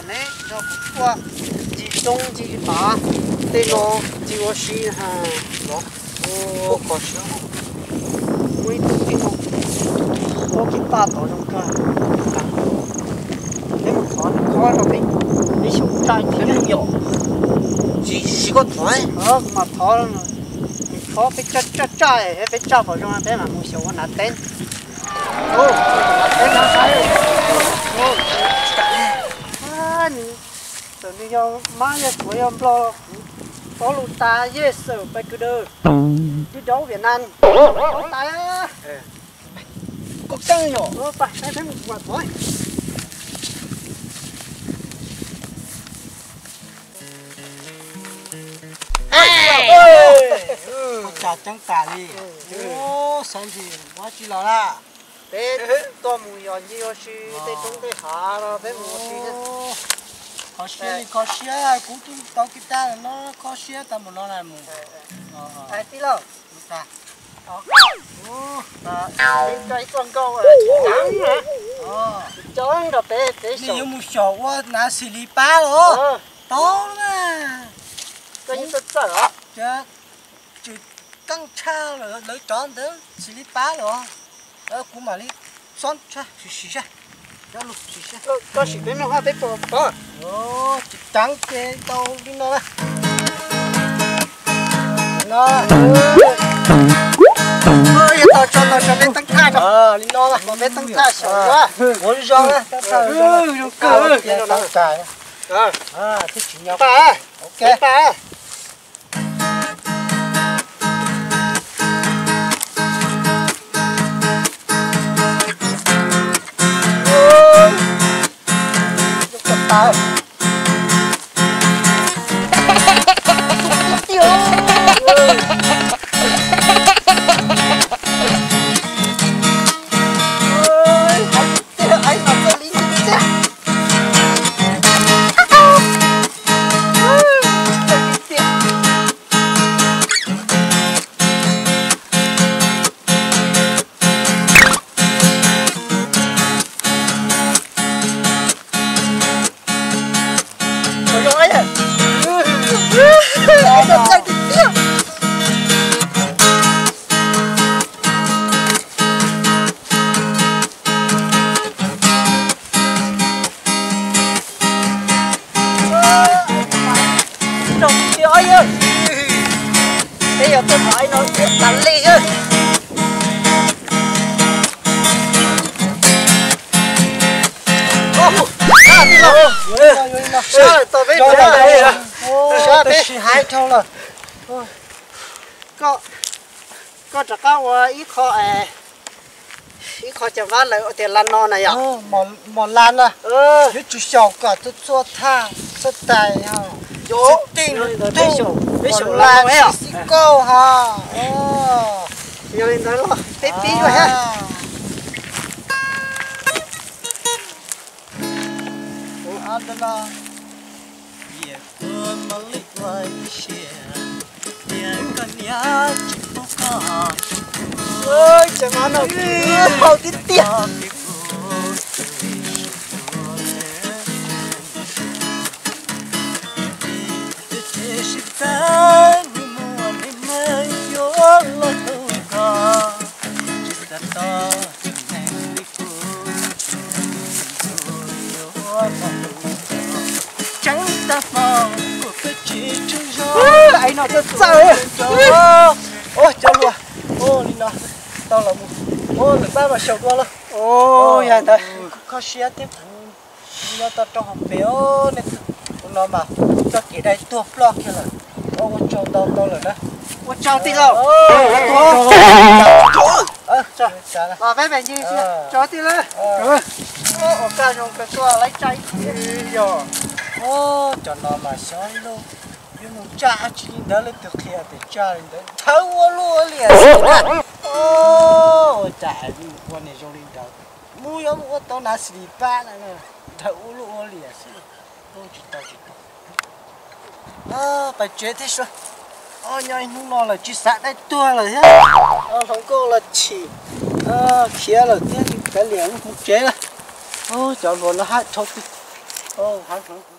Neb nrog kuv tuaj ncig roob ncig hav, tej no ncig ua si ha. Ua kho siab. Muaj ib tug tij no, ua kiv paj tod zoo kawg. Peb mus thov nws khob rau peb, peb xyaum tsaj thiab. Tsis, tsis koj thov, kuv mam thov. Nws khob peb tsaj tsaj tsaj, peb tsaj pom zoo peb mam mus xyaum ua nav teb. Nav teb no saib. Nws, txawm nws yog mab yog suav yog nplog los kuv paub lus tas, yes sir, back to the, you know, Vietnam, paub tas. Koj keej yom. Ua cas ceeb tas li. Xav ntsis muab tsis los lawm. Peb tuaj mus yos ncig ua si tej roob tej hav no, peb mus ua si. Kho siab li kho siab, kuv twb tau kiv taj no kho siab tag mus no na mus. Tij laug, nej tuaj nkauj, nej yuav mus xyaum ua nav xis li pab los tau na. Koj yeej txawj txawj os. Tsis keej tshaj lawv cov ntawd xis li pab los, kuv mam li xob tshaj sim sim saib. Koj sim peb mloog hab peb puas paub. Tsis ceev ces tau li no na. No, yog tau tso, tau tso peb teeb thaj tso. Li no, peb teeb thaj xyaum ua zoo na. Zoo kawg. Thiab tsis nyob. Ok. Peb yog tuaj thov ib no tas li. Sab tau peb, sab peb. Koj rov qab ua ib qho, ib qho cov vab lawm tias la no na yom. Mos la na. Yuav tsum xyaum kom txhua txhua thaj xab tais, xib tij, peb xyaum la xib kauj ha. Yog li ntawd los peb pib ua thiab. Ces no hau tiag tiag. Tseeb tag hmo kuv twb tsis tshua zoo. Ai no txawj txawj. Ua cov luag. Ua li no tau los mus. Ua lwm pab mas xyaum dua los. Yog ntawd kho siab thiab kuv nyob tau rau hauv pes os. Nej tus no mas txoj kev dai tuag ploj kiag lawm. Ua tsaug ntau ntau lawm na. Ua tsaug tij laug. Peb pem ncig tsaug tij laug. Ua kaj zoo kawg tuaj laib tsaib thiab. Yog cov no mas xyov lub yuav mus tsa tsi li ntawd, leej twg qhia tias tsa li ntawd, nthawv ua luaj ua liam xwb na. Ua cas mus ua niam zoo li ntawd, mus yuav mus ua tau nav xis li pab na, nthawv ua luaj ua liam xwb. Tsis tau tsis tau. Pais tsev thiab sua. Nyob ib hnub no lawm tsis xav dai tuag lawm thiab. Hluas nkauj los chim khiav lawm thiab, kav liam mus tsev lawm. Cov hluas no hab dhau twg. Ov, hav heev.